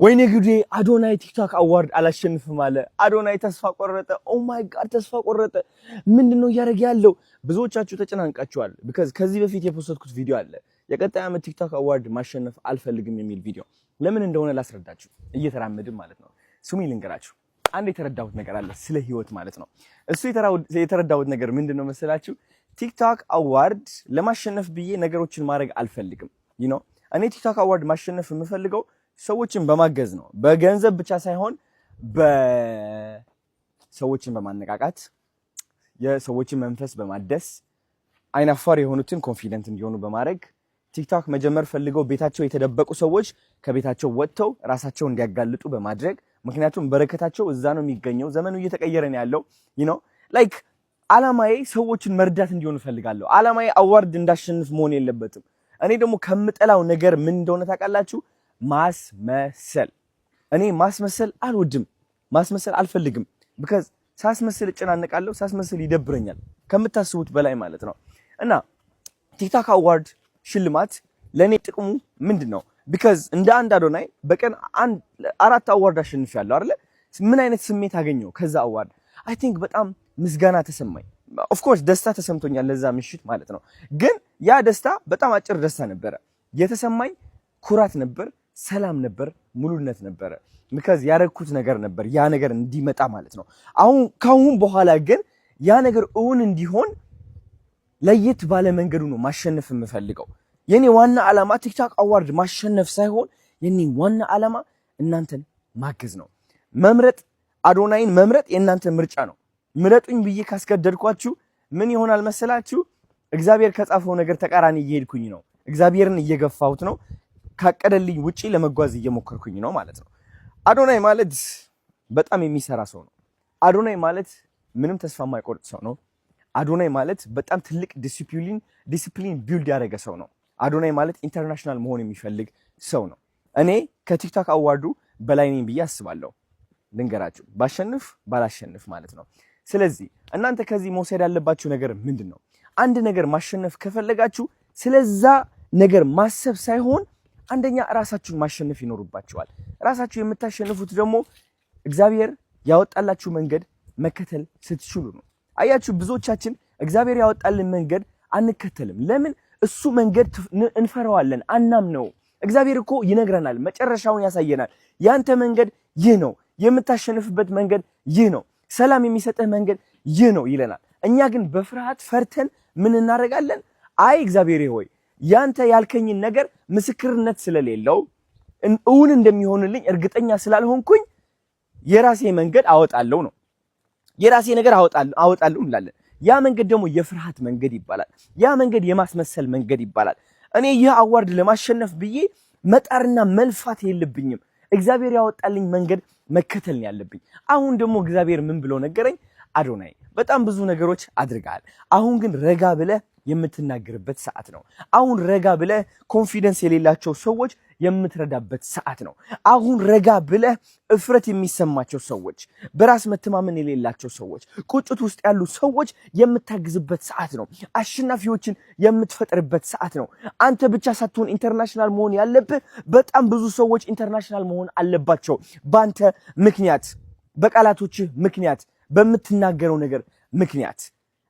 ወይኔ ጉዴ! አዶናይ TikTok award አላሸንፍም አለ። አዶናይ ተስፋ ቆረጠ። Oh my God፣ ተስፋ ቆረጠ። ምንድን ነው እያደረገ ያለው? ብዙዎቻችሁ ተጨናንቃችኋል። Because ከዚህ በፊት የ post ኩት ቪዲዮ አለ። የቀጣይ ዓመት TikTok award ማሸነፍ አልፈልግም የሚል ቪዲዮ። ለምን እንደሆነ ላስረዳችሁ፣ እየተራመድን ማለት ነው። ስሙኝ ልንገራችሁ። አንድ የተረዳሁት ነገር አለ ስለ ህይወት ማለት ነው። እሱ የተረዳሁት ነገር ምንድን ነው መሰላችሁ? TikTok award ለማሸነፍ ብዬ ነገሮችን ማድረግ አልፈልግም። እኔ TikTok award ማሸነፍ የምፈልገው ሰዎችን በማገዝ ነው። በገንዘብ ብቻ ሳይሆን በሰዎችን በማነቃቃት፣ የሰዎችን መንፈስ በማደስ፣ አይናፋር የሆኑትን confident እንዲሆኑ በማድረግ፣ TikTok መጀመር ፈልገው ቤታቸው የተደበቁ ሰዎች ከቤታቸው ወጥተው ራሳቸውን እንዲያጋልጡ በማድረግ፣ ምክንያቱም በረከታቸው እዛ ነው የሚገኘው። ዘመኑ እየተቀየረ ነው ያለው። Like አላማዬ ሰዎችን መርዳት እንዲሆን እፈልጋለሁ። አላማዬ award እንዳሸንፍ መሆን የለበትም። እኔ ደግሞ ከምጠላው ነገር ምን እንደሆነ ታውቃላችሁ? ማስመሰል። እኔ ማስመሰል አልወድም፣ ማስመሰል አልፈልግም። Because ሳስመስል እጨናነቃለሁ፣ ሳስመስል ይደብረኛል ከምታስቡት በላይ ማለት ነው። እና TikTok award ሽልማት ለእኔ ጥቅሙ ምንድን ነው? Because እንደ አንድ አዶናይ በቀን አንድ አራት award አሸንፊያለሁ አይደለ? ምን አይነት ስሜት አገኘው ከዛ award? I think በጣም ምስጋና ተሰማኝ። Of course ደስታ ተሰምቶኛል ለዛ ምሽት ማለት ነው። ግን ያ ደስታ በጣም አጭር ደስታ ነበረ። የተሰማኝ ኩራት ነበር፣ ሰላም ነበር፣ ሙሉነት ነበረ። Because ያረግኩት ነገር ነበር ያ ነገር እንዲመጣ ማለት ነው። አሁን ካሁን በኋላ ግን ያ ነገር እውን እንዲሆን ለየት ባለ መንገዱ ነው ማሸነፍ የምፈልገው። የኔ ዋና ዓላማ TikTok award ማሸነፍ ሳይሆን የኔ ዋና ዓላማ እናንተን ማገዝ ነው። መምረጥ፣ አዶናይን መምረጥ የእናንተ ምርጫ ነው። ምረጡኝ ብዬ ካስገደድኳችሁ ምን ይሆናል መሰላችሁ? እግዚአብሔር ከጻፈው ነገር ተቃራኒ እየሄድኩኝ ነው። እግዚአብሔርን እየገፋሁት ነው። ካቀደልኝ ውጪ ለመጓዝ እየሞከርኩኝ ነው ማለት ነው። አዶናይ ማለት በጣም የሚሰራ ሰው ነው። አዶናይ ማለት ምንም ተስፋ የማይቆርጥ ሰው ነው። አዶናይ ማለት በጣም ትልቅ discipline build ያደረገ ሰው ነው። አዶናይ ማለት international መሆን የሚፈልግ ሰው ነው። እኔ ከ TikTok award ኡ በላይ ነኝ ብዬ አስባለሁ። ልንገራችሁ፣ ባሸንፍ ባላሸንፍ ማለት ነው። ስለዚህ እናንተ ከዚህ መውሰድ ያለባችሁ ነገር ምንድን ነው? አንድ ነገር ማሸነፍ ከፈለጋችሁ ስለዛ ነገር ማሰብ ሳይሆን አንደኛ ራሳችሁን ማሸነፍ ይኖርባችኋል። ራሳችሁ የምታሸንፉት ደግሞ እግዚአብሔር ያወጣላችሁ መንገድ መከተል ስትችሉ ነው። አያችሁ፣ ብዙዎቻችን እግዚአብሔር ያወጣልን መንገድ አንከተልም። ለምን? እሱ መንገድ እንፈራዋለን፣ አናምነው። እግዚአብሔር እኮ ይነግረናል፣ መጨረሻውን ያሳየናል። ያንተ መንገድ ይህ ነው፣ የምታሸንፍበት መንገድ ይህ ነው፣ ሰላም የሚሰጥህ መንገድ ይህ ነው ይለናል። እኛ ግን በፍርሃት ፈርተን ምን እናደርጋለን? አይ እግዚአብሔር ሆይ፣ ያንተ ያልከኝን ነገር ምስክርነት ስለሌለው፣ እውን እንደሚሆንልኝ እርግጠኛ ስላልሆንኩኝ የራሴ መንገድ አወጣለሁ ነው፣ የራሴ ነገር አወጣለሁ እንላለን። ያ መንገድ ደግሞ የፍርሃት መንገድ ይባላል። ያ መንገድ የማስመሰል መንገድ ይባላል። እኔ ይህ award ለማሸነፍ ብዬ መጣርና መልፋት የለብኝም። እግዚአብሔር ያወጣልኝ መንገድ መከተል ነው ያለብኝ። አሁን ደግሞ እግዚአብሔር ምን ብሎ ነገረኝ? አዶናይ፣ በጣም ብዙ ነገሮች አድርገሃል። አሁን ግን ረጋ ብለህ የምትናገርበት ሰዓት ነው። አሁን ረጋ ብለህ confidence የሌላቸው ሰዎች የምትረዳበት ሰዓት ነው። አሁን ረጋ ብለህ እፍረት የሚሰማቸው ሰዎች፣ በራስ መተማመን የሌላቸው ሰዎች፣ ቁጭት ውስጥ ያሉ ሰዎች የምታግዝበት ሰዓት ነው። አሸናፊዎችን የምትፈጥርበት ሰዓት ነው። አንተ ብቻ ሳትሆን international መሆን ያለብህ፣ በጣም ብዙ ሰዎች international መሆን አለባቸው። በአንተ ምክንያት፣ በቃላቶችህ ምክንያት፣ በምትናገረው ነገር ምክንያት።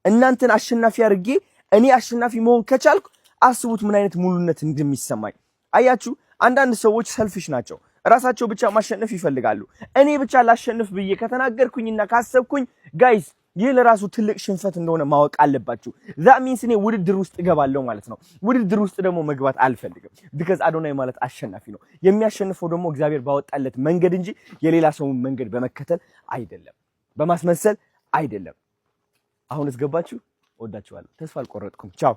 እናንተን አሸናፊ አድርጌ እኔ አሸናፊ መሆን ከቻልኩ አስቡት ምን አይነት ሙሉነት እንደሚሰማኝ። አያችሁ፣ አንዳንድ ሰዎች selfish ናቸው። ራሳቸው ብቻ ማሸነፍ ይፈልጋሉ። እኔ ብቻ ላሸንፍ ብዬ ከተናገርኩኝና ካሰብኩኝ guys፣ ይህ ለራሱ ትልቅ ሽንፈት እንደሆነ ማወቅ አለባችሁ። That means እኔ ውድድር ውስጥ እገባለሁ ማለት ነው። ውድድር ውስጥ ደግሞ መግባት አልፈልግም። Because አዶናይ ማለት አሸናፊ ነው። የሚያሸንፈው ደግሞ እግዚአብሔር ባወጣለት መንገድ እንጂ የሌላ ሰውን መንገድ በመከተል አይደለም፣ በማስመሰል አይደለም። አሁንስ ገባችሁ? ወዳችኋለሁ። ተስፋ አልቆረጥኩም። ቻው።